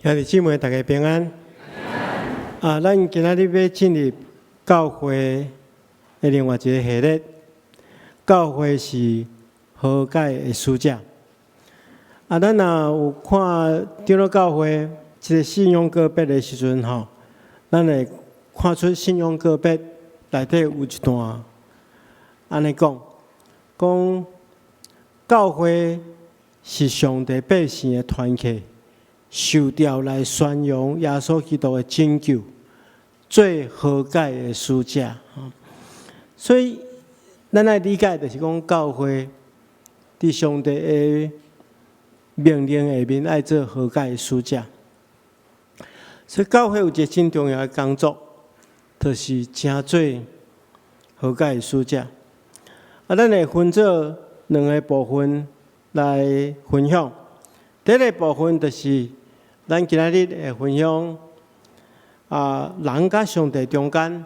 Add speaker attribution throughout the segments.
Speaker 1: 兄弟姊妹，大家平安。啊，咱今仔日欲進入教會的另外一個系列，教會是和解的使者。啊，咱若有看長老教會這個信仰告白的時陣吼，咱會看出信仰告白內底有一段按呢講，講教會是上帝百姓的團體，受召來宣揚耶穌基督的拯救，做和解的使者。所以，咱愛理解就是講，教會佇上帝的命令下面，愛做和解的使者。所以，教會有一個真重要的工作，就是成做和解的使者。啊，咱會分做兩个部分來分享。第一个部分就是咱今仔日會分享啊，人佮上帝中間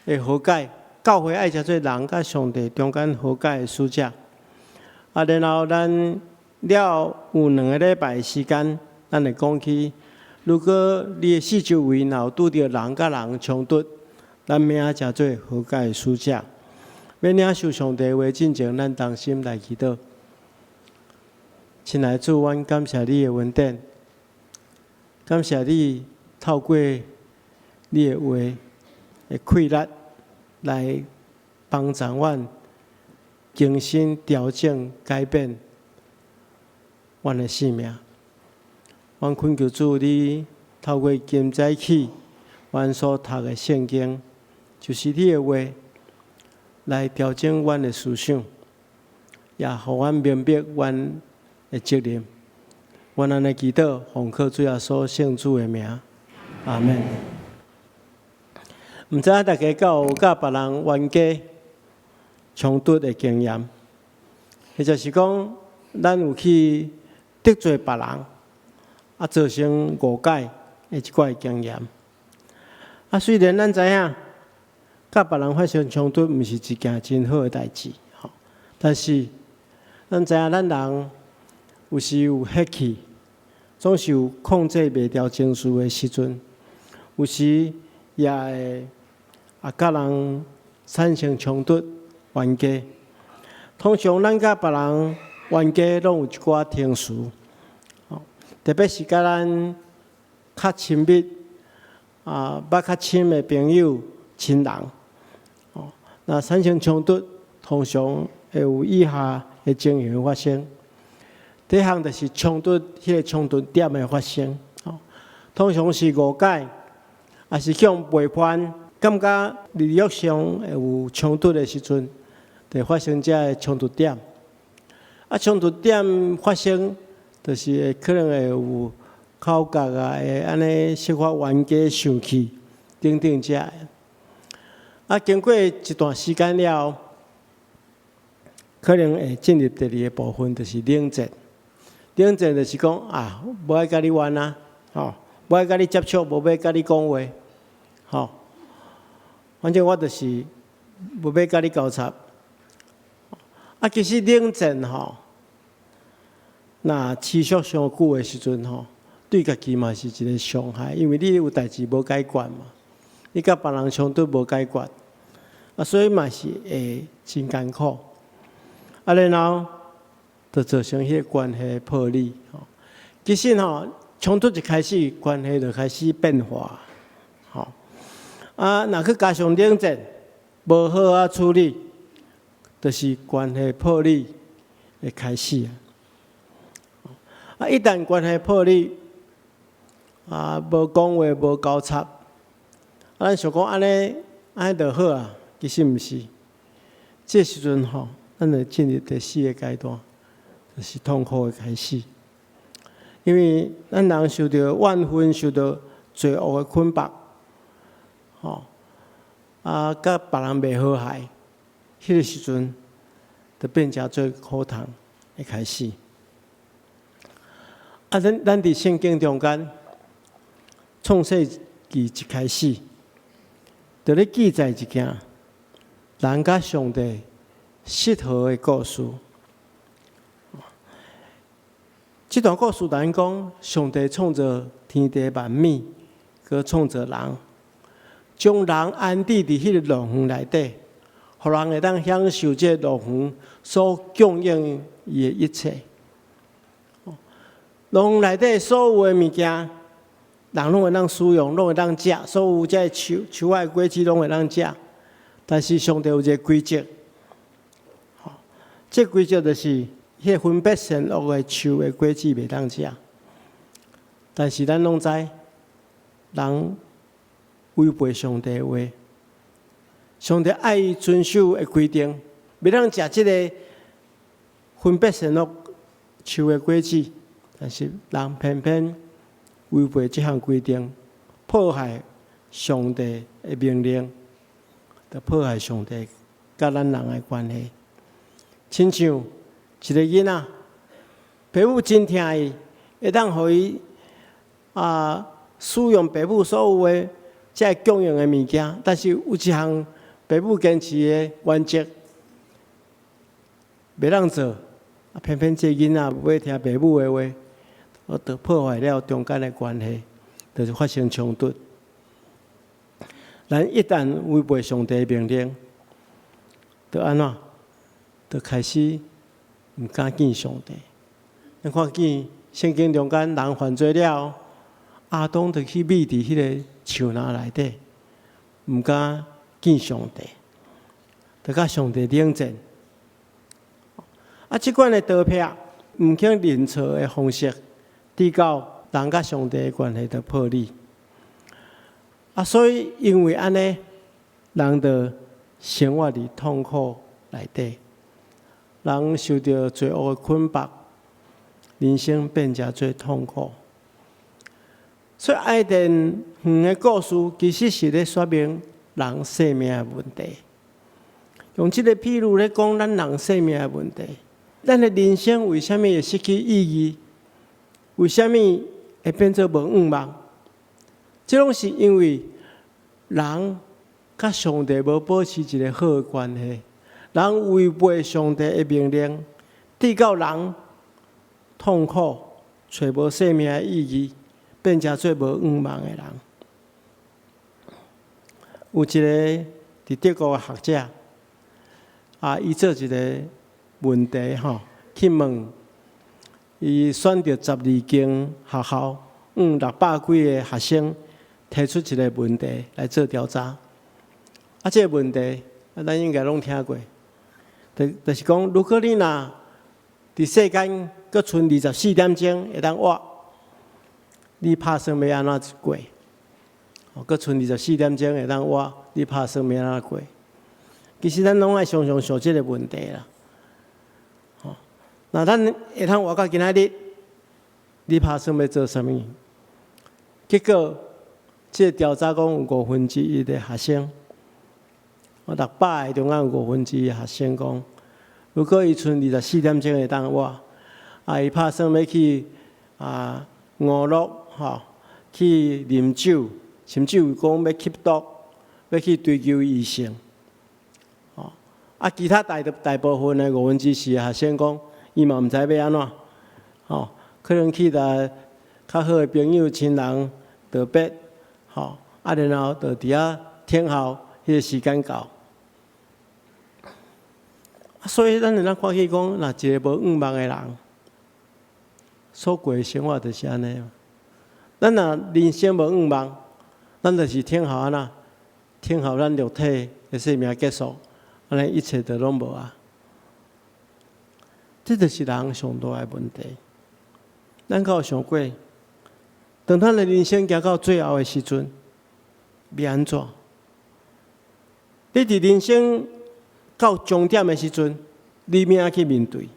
Speaker 1: 的和解，教會愛成做人佮上帝中間和解的使者。啊，然後咱了有2個禮拜的時間，咱會講起，如果你的四周圍若有拄著人佮人衝突，咱欲按怎成做和解的使者？欲領受上帝話進前，咱同心來祈禱。親愛的主，阮感謝你的恩典，感謝你透過你的話的氣力來幫助阮更新、調整、改變阮的生命。阮懇求主，你透過今早起阮所讀的聖經，就是你的話，來調整阮的思想，也予阮明白阮的責任。阮按呢祈禱，奉靠主耶穌聖子的名，阿門。毋知影大家敢有佮別人冤家衝突的經驗，或者是講，咱有去得罪別人，啊，造成誤解的這款經驗。啊，雖然咱知影，佮別人發生衝突，毋是一件真好的代誌，吼。但是，咱知影咱人有時有火氣，總是有控制袂牢情緒的時陣，有時也會啊，佮人產生衝突、冤家。通常咱佮別人冤家，攏有一寡程序，特別是佮咱較親密、啊，捌較深的朋友、親人，哦，若產生衝突，通常會有以下的情形發生。第一項就是衝突，彼個衝突點的發生，哦，通常是誤解，抑是予人背叛，感覺利益上會有衝突的時陣，就會發生這个衝突點。啊，衝突點發生，就是會可能會有口角啊，會按呢小可冤家生氣等等這个。啊，經過一段時間了後，可能會進入第二个部分，就是冷戰。冷戰就是講啊，無愛佮你冤啊，吼，無愛佮你接觸，無欲佮你講話，吼，反正我就是無欲佮你交插。啊，其實冷戰吼，若持續傷久的時陣吼，對家己嘛是一个傷害，因為你有代誌無解決嘛，你佮別人衝突無解決，啊，所以嘛是會真艱苦。啊，然後就造成彼个關係破裂。吼，其實吼，衝突一開始，關係就開始變化。吼，啊，若閣加上冷戰，無好好處理，就是關係破裂的開始。啊，一旦關係破裂，啊，無講話，無交插，啊，咱想講按呢，按呢就好啊，其實毋是。這時陣吼，咱會進入第四个階段，就是痛苦的開始。因為咱人受著怨恨、受著罪惡的捆綁，吼，啊，佮別人袂和諧，彼个時陣，就變成做苦痛的開始。啊，咱佇聖經中間，創世記一開始，就咧記載一件人佮上帝失和的故事。這段故事咱講，上帝創造天地萬物，閣創造人，將人安置佇彼个樂園內底，予人會當享受這個樂園所供應伊的一切。樂園內底所有的物件，人攏會當使用，攏會當食，所有這個樹樹仔的果子攏會當食。但是上帝有一个規則，這規則就是，彼个分別善惡的樹的果子袂當食。但是咱攏知，人違背上帝的話，上帝愛伊遵守的規定，袂當食這个分別善惡樹的果子，但是人偏偏違背這項規定，破壞上帝的命令，就破壞上帝佮咱人的關係。親像一个囡仔，爸母真疼伊，會當予伊使用爸母所有的這个供應的物件，但是有一項爸母堅持的原則，袂當做，偏偏這个囡仔無欲聽爸母的話，就破壞了中間的關係，就是發生衝突。咱一旦違背上帝的命令，就按怎？就開始毋敢見上帝。咱看見聖經中間人犯罪了，亞當就去覕佇彼个樹林內底，毋敢見上帝，就佮上帝冷戰。這款的逃避，毋肯認錯的方式，直到人佮上帝的關係就破裂。所以因為按呢，人就生活佇痛苦內底，人受著罪惡的捆綁，人生變成做痛苦。所以伊甸園的故事其實是咧說明人生命的問題。用這个譬喻咧講咱人生命的問題，咱的人生為啥物會失去意義？為啥物會變做無向望？這攏是因為人佮上帝無保持一个好的關係，人違背上帝的命令，直到人痛苦、揣無生命的意義，變成做無向望的人。有一个佇德國的學者，伊做一个問題吼，去問，伊選著12間學校，600幾个學生，提出一个問題來做調查。這个問題，咱應該攏聽過，就是講，如果你若佇世間閣賰24點鐘會當活，你拍算欲按怎過？閣賰二十四點鐘會當活，你拍算欲按怎過？其實咱攏愛常常想這个問題啦。吼，若咱會通活到今仔日，你拍算欲做啥物？結果，這个調查講有1/5的學生，600个中間有1/5的學生講，如果伊賰二十四點鐘會當活，伊拍算欲去娛樂吼，去啉酒，甚至有講欲吸毒，欲去追求異性。吼，其他大大部分的4/5的學生講，伊嘛毋知欲按怎，吼，可能去共較好的朋友親人道別，吼，然後就佇遐等候彼个時間到。所以咱會當看見講，若一个無向望的人，所過的生活就是按呢。咱若人生無向望，咱就是等候按怎？等候咱肉體的生命結束，按呢一切就攏無啊。這就是人上大的問題。咱敢有想過，當咱的人生行到最後的時陣，欲按怎？你佇人生到終點的時陣，你欲按怎去面對？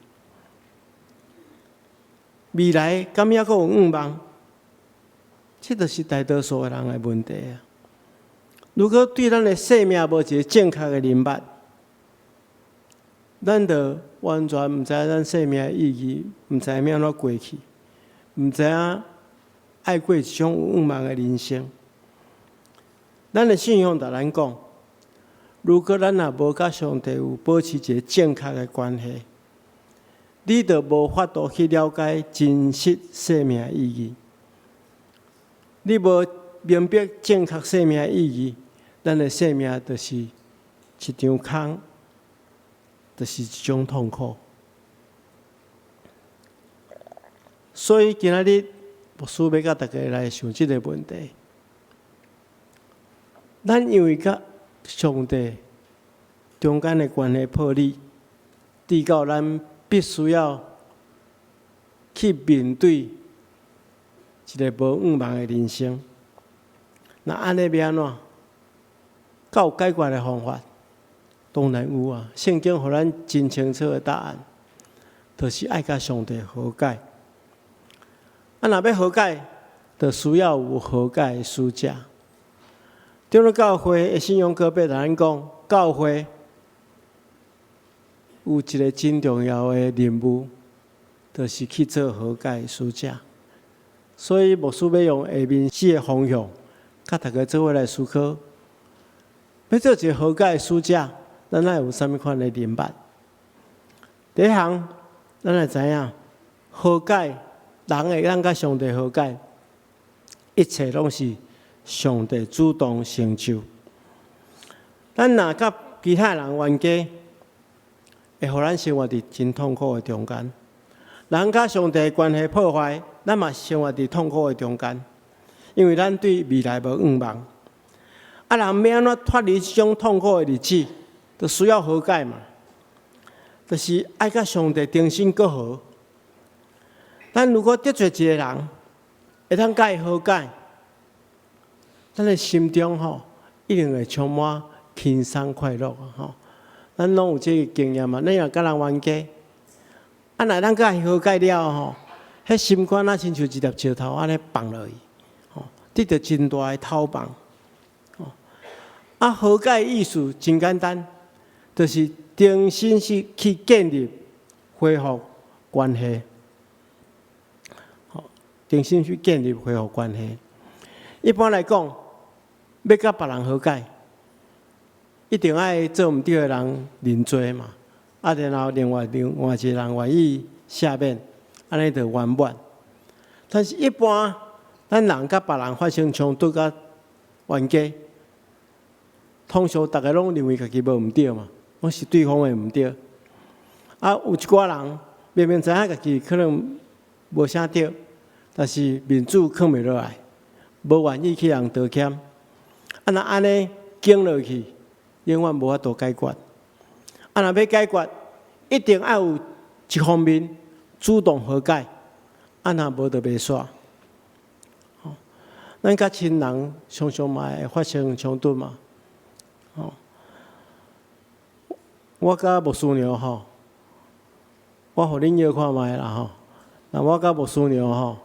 Speaker 1: 未來敢猶閣有向望？這就是大多數的人的問題啊！如果對咱的生命無一个正確的認捌，咱就完全毋知影咱生命的意義，毋知影欲按怎過去，毋知影愛過一種有向望的人生。咱的信仰共咱講，如果咱若無佮上帝有保持一个正確的關係，你就無法度去了解真實生命的意義。你無明白正確生命的意義，咱的生命就是一場空，就是一種痛苦。所以今仔日牧師欲佮大家來想這個問題。咱因為佮上帝中間的關係破裂，致到咱必須要去面對一个無向望的人生。那按呢欲按怎？敢有解決的方法？當然有啊！聖經予咱真清楚的答案，就是愛佮上帝和解。啊，若欲和解，就需要有和解的使者。長老教會的信仰告白，共咱講，教會有一个真重要的任務，就是去做和解的使者。所以牧師欲用下面四个方向，佮大家做伙來思考。欲做一个和解的使者，咱愛有啥物款的認捌？第一項，咱來知影和解，人會當佮上帝和解，一切攏是上帝主動成就。咱若佮其他人冤家，會予咱生活佇真痛苦的中間。人佮上帝關係破壞，咱嘛生活佇痛苦的中間，因為咱對未來無向望。啊，人欲按怎脫離這種痛苦的日子，就需要和解嘛，就是愛佮上帝重新閣和。咱如果得罪一个人，會當佮伊和解，咱的心中吼一定會充滿輕鬆快樂吼。咱攏有這个經驗嘛？咱若佮人冤家，啊，若咱佮伊和解了吼，彼心肝若親像一粒石頭按呢放落去，吼，得著真大的透放。啊，和解意思真簡單，就是重新去建立、恢復關係。重新去建立、恢復關係。一般來講，欲佮別人和解，一定愛做毋對的人認罪嘛。啊，然後另外一個人願意赦免，按呢就圓滿。但是，一般咱人佮別人發生衝突佮冤家，通常逐个攏認為家己無毋對嘛，攏是對方的毋對。啊，有一寡人明明知影家己可能無啥對，但是面子囥袂落來，無願意去予人道歉。啊，若按呢僵落去，永遠無法度解決。啊，若欲解決，一定愛有一方面主動和解，啊，若無就袂煞。咱佮親人常常嘛會發生衝突嘛。吼，我佮牧師娘吼，我予恁約看覓啦吼。若我佮牧師娘吼，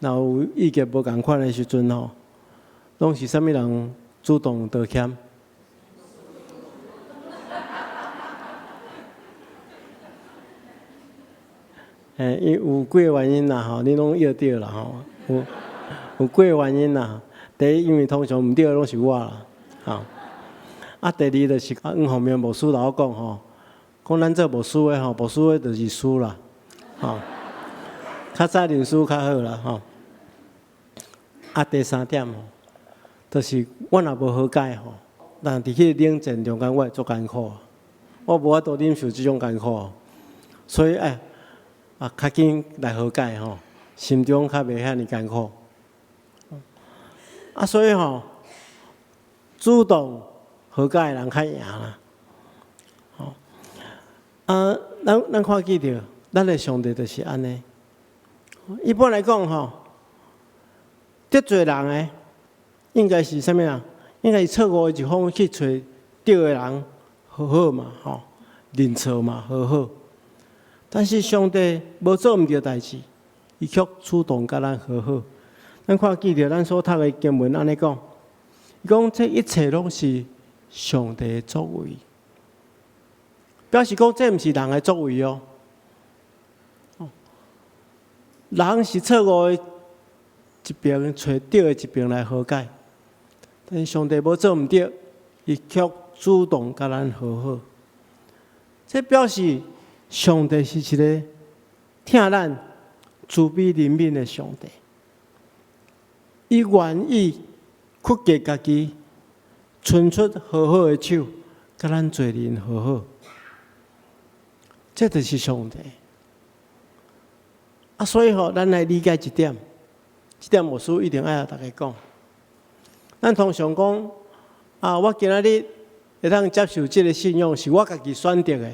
Speaker 1: 若有意見無仝款的時陣吼，攏是啥物人主動道歉？嘿，因有幾个原因啦吼，恁攏約著啦吼。有幾個原因啦。第一，因為通常毋對的攏是我啦，吼。啊，第二就是啊，黃鳳明牧師老講吼，講咱做牧師的吼，牧師的就是輸啦，吼，較早認輸較好啦，吼。啊，第三點吼，就是我若無和解吼，人佇彼个冷戰中間，我會足艱苦，我無法度忍受這種艱苦，所以哎，啊，較緊來和解吼，心中較袂遐爾艱苦。啊，所以吼，主動和解的人較贏啦，吼！啊，咱看見著，咱的上帝就是按呢。一般來講吼，得罪人的應該是啥物啊？應該是錯誤的一方去揣對的人和好嘛，吼，認錯嘛，和好。但是上帝無做毋對代誌，伊卻主動佮咱和好。咱看見著咱所讀的經文按呢講，伊講這一切攏是上帝的作為，表示講這毋是人的作為哦。人是錯誤的一邊，揣對的一邊來和解，但是上帝無做毋對，伊卻主動佮咱和好。這表示上帝是一个疼咱、慈悲憐憫的上帝。伊願意屈低家己，伸出和好的手，佮咱罪人和好。這就是上帝。啊，所以吼，咱來理解一點，這點牧師一定愛共大家講。咱通常講啊，我今仔日會當接受這个信仰，是我家己選擇的。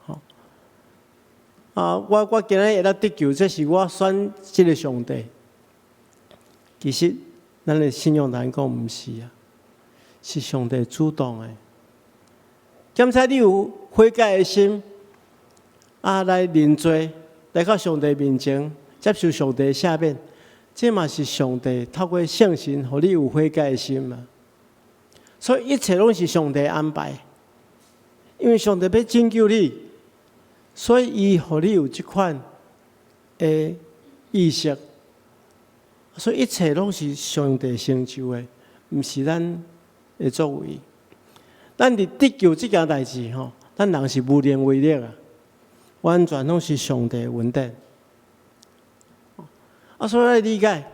Speaker 1: 吼啊，我今仔日會當得救，這是我選這个上帝。其實，咱的信仰來講，毋是啊，是上帝主動的。檢查你有悔改的心，啊，來認罪，來到上帝面前，接受上帝的赦免，這嘛是上帝透過聖神，予你有悔改的心嘛。所以一切攏是上帝安排，因為上帝欲拯救你，所以伊予你有這款的意識。所以一切攏是上帝成就的，毋是咱的作為。咱佇得救這件代誌吼，咱人是無能為力啊，完全攏是上帝的恩典。啊，所以愛理解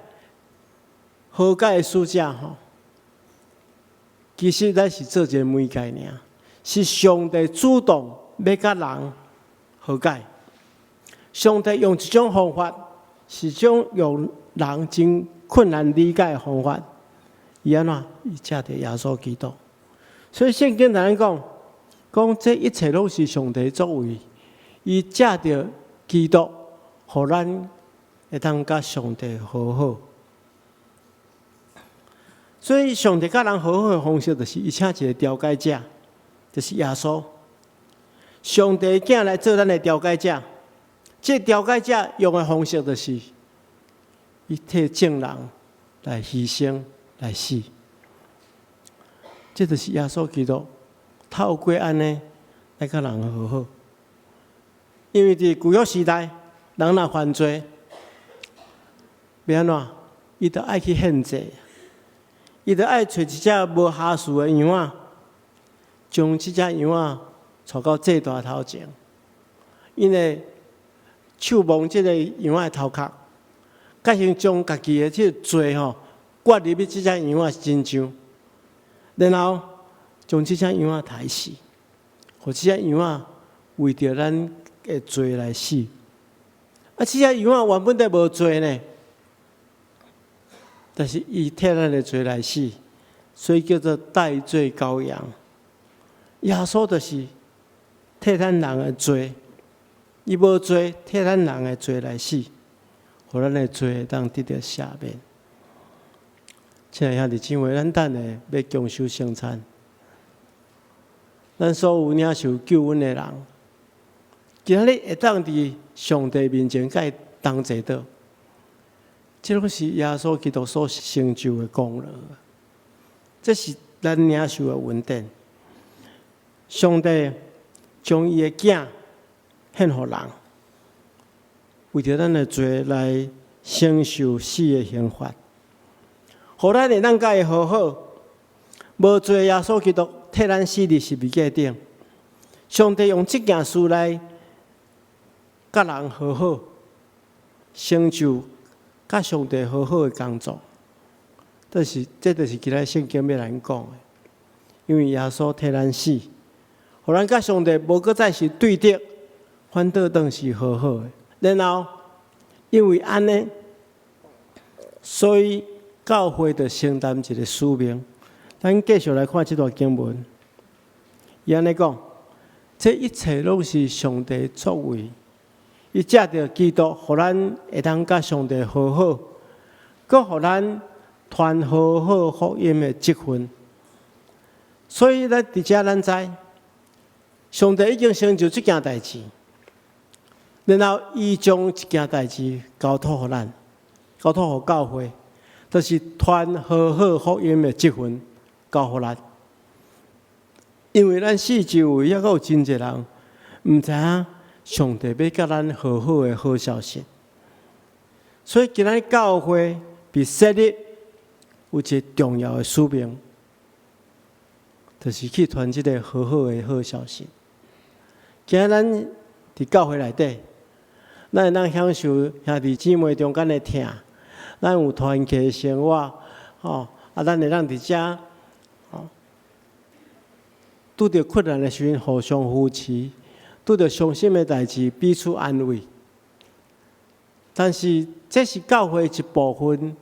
Speaker 1: 和解的使者吼，其實咱是做一个媒介爾，是上帝主動欲佮人和解。上帝用一種方法，是種用人真困難理解的方法，伊按怎？伊藉著耶穌基督。所以聖經按呢講，講這一切攏是上帝作為，伊藉著基督，予咱會當佮上帝和好。所以上帝佮人和好的方式，就是伊請一个調解者，就是耶穌。上帝囝來做咱的調解者，這個調解者用的方式就是，伊替眾人來犧牲、來死。這就是耶穌基督透過按呢來佮人和好。因為佇舊約時代，人若犯罪，欲按怎？伊著愛去獻祭，伊著愛揣一隻無瑕疵的羊仔，將這隻羊仔帶到祭壇頭前，𪜶會手摸這个羊仔的頭殼，佮先將家己的這个罪吼灌入去這隻羊仔身上，然後將這隻羊仔刣死，予這隻羊仔為著咱的罪來死。啊，這隻羊仔原本都無罪呢，但是伊替咱的罪來死，所以叫做代罪羔羊。耶穌就是替咱人的罪，伊無罪，替咱人的罪來死，予咱的罪會當得著赦免。親愛兄弟姊妹，咱等下欲共守聖餐，咱所有領受救恩的人，今仔日會當佇上帝面前佮伊同坐倒，這攏是耶穌基督所成就的功勞。這是咱領受的恩典。上帝將伊的囝獻予人，為著咱的罪來承受死的刑罰，予咱會當佮伊和好。無罪耶穌基督替咱死佇十字架頂，上帝用這件事來佮人和好，成就佮上帝和好的工作。這是，這就是今仔聖經欲來講的，因為耶穌替咱死，予咱佮上帝無閣再是對敵，反倒當是和好的。然後，因為按呢，所以教會就承擔一个使命。咱繼續來看這段經文，伊按呢講，這一切攏是上帝作為，伊藉著基督，予咱會當佮上帝和好，閣予咱傳和好福音的職分。所以咱佇遮咱知，上帝已經成就這件代誌，然後伊將這件代誌交託予咱，交託予教會，就是傳和好福音的職分交予咱。因為咱四周圍猶閣有真濟人，毋知影上帝欲佮咱和好的好消息，所以今仔日教會被設立有一个重要的使命，就是去傳這个和好的好消息。今仔咱佇教會內底，咱會當享受兄弟姊妹中間的疼，咱有團契生活，吼，啊，咱會當佇遮，吼，拄著困難的時陣互相扶持，拄著傷心的代誌彼此安慰。但是這是教會一部分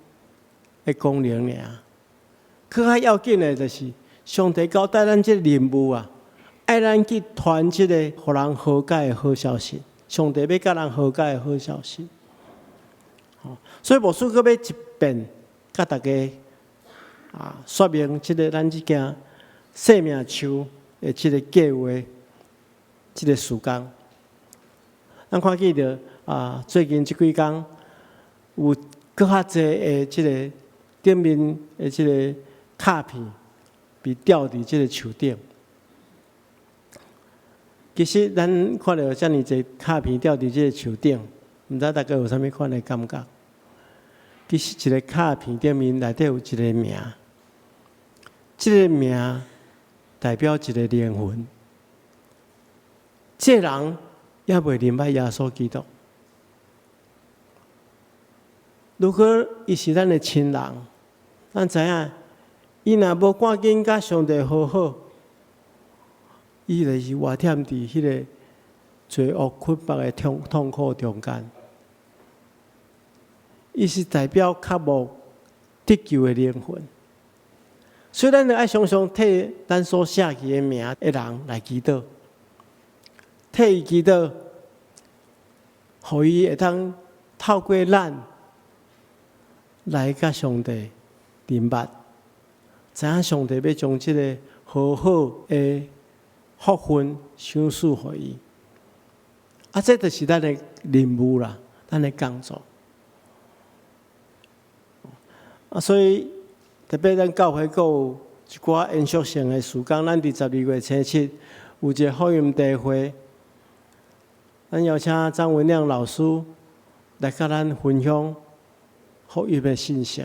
Speaker 1: 的功能爾。閣較要緊的就是上帝交代咱這個任務啊，愛咱去傳這個予人和解的好消息。上帝欲佮人和解的好消息。所以牧師閣欲一遍，佮大家啊說明這个咱這件生命樹的這个計劃，這个事工。咱看見著啊，最近這幾工有閣較濟的這个頂面的這个卡片被吊佇這个樹頂。其實咱看著遮爾濟卡片吊佇這个樹頂，毋知大家有啥物款的感覺？其實一个卡片頂面內底有一个名，這个名代表一个靈魂。這个人猶未認捌耶穌基督。如果伊是咱的親人，咱知影，伊若無趕緊佮上帝和好，伊就是活忝佇彼个罪惡捆綁的痛苦中間。伊是代表較無得救的靈魂，所以咱著愛常常替咱所寫去的名的人來祈禱，替伊祈禱，予伊會當透過咱來佮上帝認捌，知影上帝欲將這个和好的福分賞賜予伊。啊，這就是咱的任務啦，咱的工作。啊，所以特別咱教會閣有一寡延續性的事工，咱佇12月初七有一个福音茶會，咱邀請張文亮老師來佮咱分享福音的信息。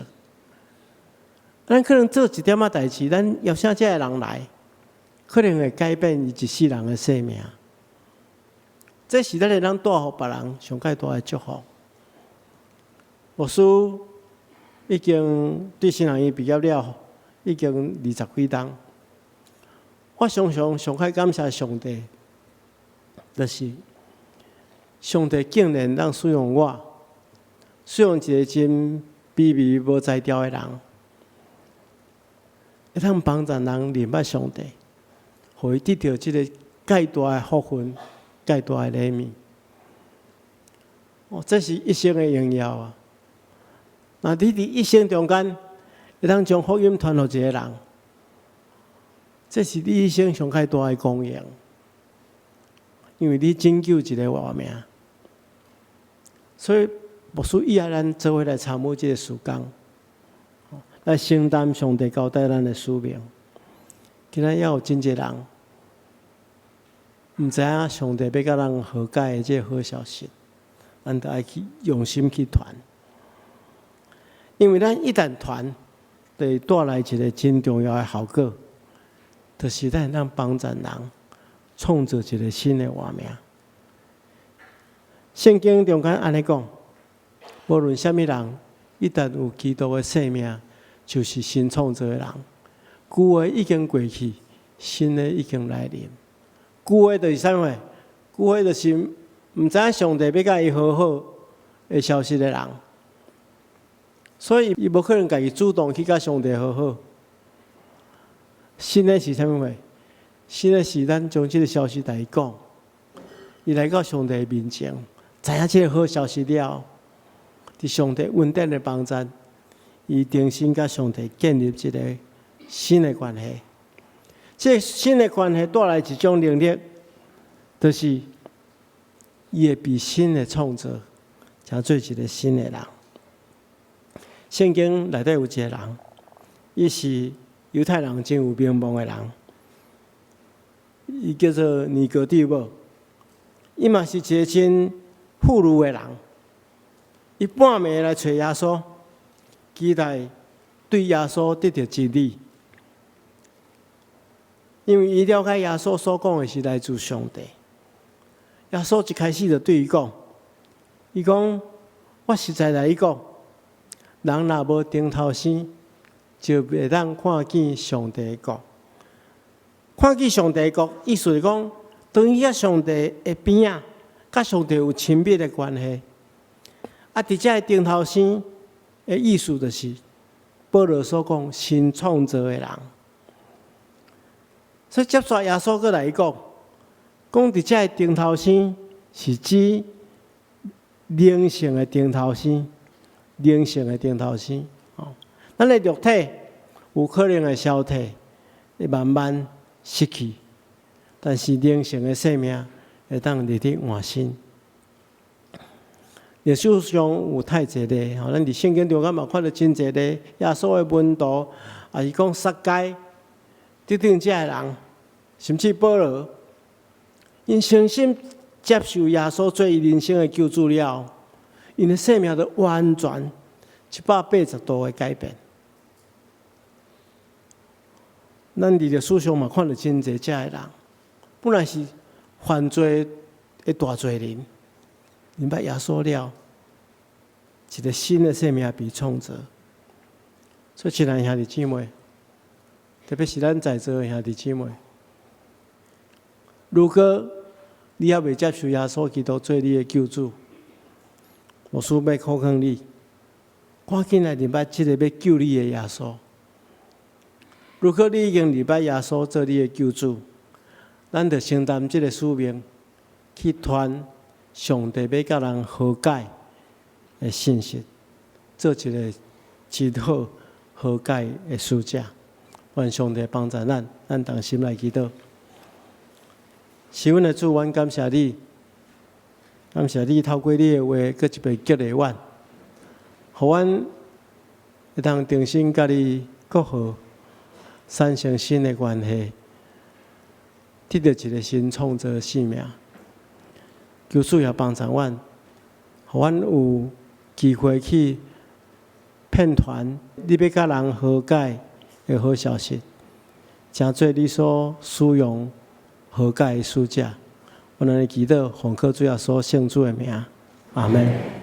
Speaker 1: 咱可能做一點仔代誌，咱邀請這个人來，可能會改變伊一世人的生命。這是咱會當帶予別人上蓋大的祝福。牧師已經對神學院畢業了，已經二十幾冬。我常常上蓋感謝上帝，就是上帝竟然當使用我，使用一个真卑微無才調的人，會當幫助人認捌上帝，予伊得著這个蓋大的福分、蓋大的禮物。哦，這是一生的榮耀啊！若你佇一生中間會當將福音傳予一个人，這是你一生上蓋大的光榮，因為你拯救一个活命。所以牧師意愛咱做伙來參與這个事工，來承擔上帝交代咱的使命。今仔猶有真濟人毋知影上帝欲佮人和解的這个好消息，咱著愛去用心去傳。因為咱一旦傳，就會帶來一个真重要的效果，就是咱會當幫助人創造一个新的活命。聖經中間按呢講，無論啥物人，一旦有基督的生命，就是新創造的人。舊的已經過去，新的已經來臨。舊的就是啥物？舊的就是毋知影上帝欲佮伊和好的消息的人，所以伊無可能家己主動去佮上帝和好。新的是啥物？新的是咱將這个消息共伊講，伊來到上帝面前，知影這个好消息了，佇上帝恩典的幫助，伊重新佮上帝建立一个新的關係。這个新的關係帶來一種能力，就是伊會被新的創造，成做一个新的人。聖經內底有一个人，伊是猶太人真有名望的人，伊叫做尼哥底母，伊嘛是一个真富裕的人。伊半暝來揣耶穌，期待對耶穌得著真理，因為伊了解耶穌所講的是來自上帝。耶穌一開始就對伊講：伊講，我實在來講，人若無重頭生，就袂當看見上帝的國。看見上帝的國，意思是講，當伊佮上帝的邊仔，佮上帝有親密的關係。啊，佇遮个重頭生的意思，就是保羅所講新創造的人。所以接續耶穌閣來講，講佇遮个重頭生是指靈性的重頭生，靈性的重頭生。哦，咱的肉體有可能會消退，會慢慢失去，但是靈性的生命會當日日換新。歷史上有太濟例，吼，咱佇聖經中間嘛看著真濟例，耶穌的門徒，抑是講撒該等等遮的人，甚至保羅，𪜶誠心接受耶穌做伊人生的救主了，𪜶的生命就完全180度的改變。咱佇歷史上嘛看著真濟遮的人，本來是犯罪的大罪人，認捌耶穌了，一個新的生命被創造。所以，親愛兄弟姊妹，特別是咱在座的兄弟姊妹，如果你猶未接受耶穌基督做你的救主，牧師欲苦勸你，趕緊來認捌這个欲救你的耶穌。如果你已經認捌耶穌做你的救主，咱就承擔這个使命，去傳上帝欲佮人和解的信息，做一个真好和解的使者。願上帝幫助咱，咱同心來祈禱。是阮的主，阮感謝你，感謝你透過你的話，閣一擺激勵阮，予阮會當重新佮你復和，產生新的關係，得著一個新創造的生命。求主也幫助阮，予阮有機會去遍傳你欲佮人和解的好消息，成做你所使用和解的使者。阮按呢祈禱，奉靠主耶穌聖子的名，阿門。